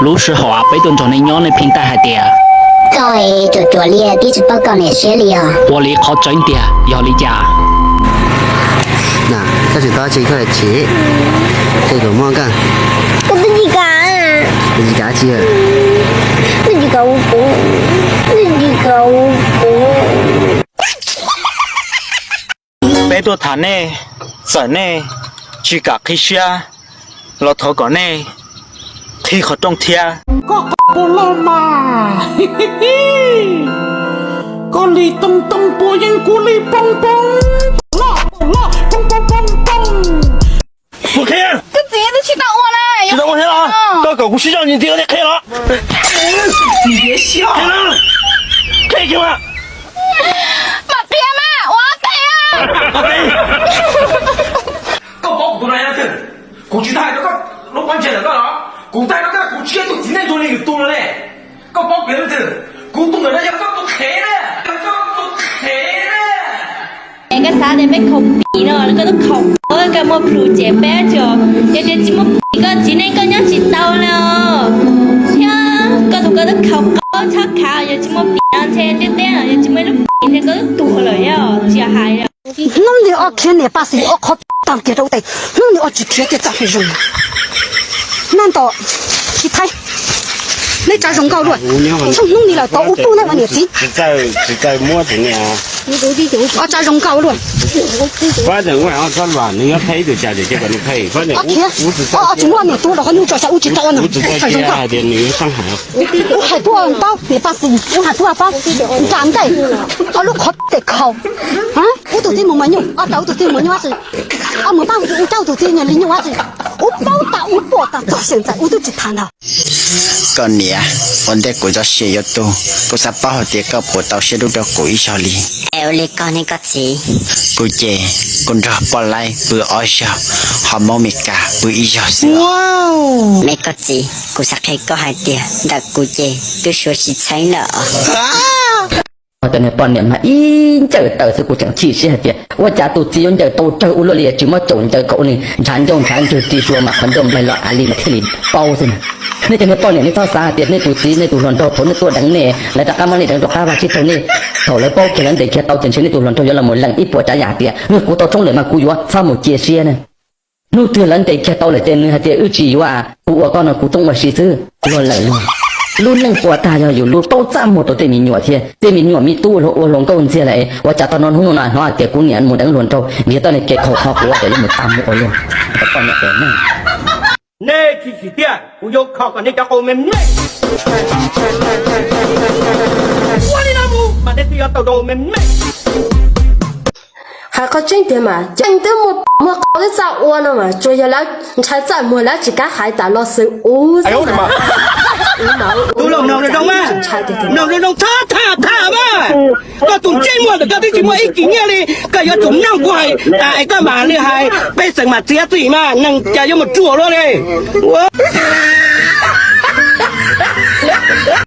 Lub sij hawm peb tuaj nrog nej nyob nej pheej teb hais tias koj ruam ruam li tib tsis paub koj niam siab li os. Ua li qhov tseeb tiag yog li cas? Koj tsis tau tsi koj tsis, tej kom muaj koj. Koj twb tsis kam, tsis kam tsi, tsis kam ua kuv, tsis kam ua kuv. Peb tuaj tham nej, txawm nej tsis kam qhib siab los thov kom nej qhib qhov rooj thiab. Koj qhov puas loj mas, koj li too too puas yeej kuv li poo poo, loj loj poo poo poo poo. Puas qhia? Koj txiv, twb tsis tau ua na. Tsis tau ua thiab los? Koj kom kuv sib zog ntxiv thiab qhia los. Qhia kiag mas. Mam qhia mas, ua teb. Koj paub kuv tus no yog leej twg? Kuv tsis tau hais rau koj lub pob ntseg ntawm koj los? Kuv tau hais rau koj, kuv tsis yog tus txiv neej ntuag li lwm tus no ne. Koj paub kuv yog leej twg? Kuv tus ntawm no yog koj tus qhev na, yog koj tus qhev na. Es koj xav tias peb khaus pim no, koj twb khaus qaub, koj muaj plhus ces peb tsis, yog tias tsis muaj pim koj txiv neej koj nyob tsis tau na. Thiab koj tus koj twb khaus qaub txhob khav, yog tsis muaj pim no ntshe twb teb no, yog tsis muaj ib lub pim ntshe koj twb tuag lawm thiab, tsis hais. Hnub no ob khiav niam paj xis ob qhov tag kiag rau ub tes, hnub no ob tsis khiav kiag txaj hais zoo. Naj nto, tsis thaij, neb tsa zoo nkauj luaj. Txhua hnub ni lawm tau ub pub neb ua niam txiv. Ob tsa zoo nkauj luaj. Ob khiav, ob tsis muaj niam tub los qhov nyuj tso xyaw ub tsis tau no. Tsa zoo nkauj. Ub hais tuaj paub niam paj xis, ub hais tuaj paub nram ntej, ob lub qhov tes khaus. Ub tus txiv mus mas nyuj, ob tsa ub tus txiv mus nyuj ab tsi, ob mus pab ub tsa ub tus txiv nyuj li nyuj ab tsi. Ub paub tas ub puas tas txog xyeem ntxawm ub twb tsis tham ntag. Koj niam, ua ntej kuv tso siab yuav tuag, kuv xav paub hais tias koj puas tau siab hlub rau kuv ib zaug li. Es ua li koj ne koj txiv? Kuv ces kuv nrog poj laib pw ob zaug, ho Hmoob Mes Kas pw ib zaug xwb. Ne koj txiv, kuv xav qhia koj hais tias ntawm kuv ces twb suav tsis txheeb lawm. Cov niag poj niam mas ib ncaws taws xwb kuv tseem chim siab hais tias ua cas tus txiv yuav ncaws tau tsawg ua luaj li, tsis muab caum ncaws kom ua li ntshav ncauj ntshav ntswg tsis suav mas qhov ncauj nplaig los av li mas thiaj li paub xwb. Nej cov niag poj niam nej txhob xav hais tias nej tus txiv nej tus hluas nraug thaum nej tuaj deev nej lawv rov qab muab nej deev rov qab vaj tsib taug nej, thaum lawv paub kiag lawv ntes kiag tau ces ntshe nej tus hluas nraug yuav los mus lees ib puas tsav yam tias yog kuv tau tshoob lawm mas kuv yuav txhob mus cia siab ne. Hnub twg lawv ntes kiag tau lawm ces nws hais tias wb tsis yuav, kuv ua koj no kuv toob ua si xwb, luag lawm luag. Lub neej puas tag yog yus lub paub txaj muag rau tej me nyuam thiab tej me nyuam me tub ua hluas nkauj ntxiag lawm, ua cas tau no hnub no hnov hais tias kuv niam mus deev hluas nraug nrhiav tau niag kev khaus kho kuv ces yuav mus txaj muag ua luaj, niag poj niam tes neeg. Nej tsis tsim tiaj, kuv yuav kho kom nej cov qau me me. Ua li no mus mas nej thiaj yuav tau zoo me me. Hais qhov tseeb tiag mas cov neeg twb muaj pom muaj qau twb txawj ua no mas tsuas yog lawv ntshai txaj muag lawv tsis kav hais tas los xwm ub xwb mas. Tus los mloog zoo zoo mas, mloog zoo zoo txhob tham tham mas. Koj tus ntsej muag ntawm koj twb tsis muaj ib kis nyiaj li, koj yuav tsum mloog kuv hais, es koj mam li hais pej xeem mam txiav txim mas neeg cas yuav mus ruam luaj li.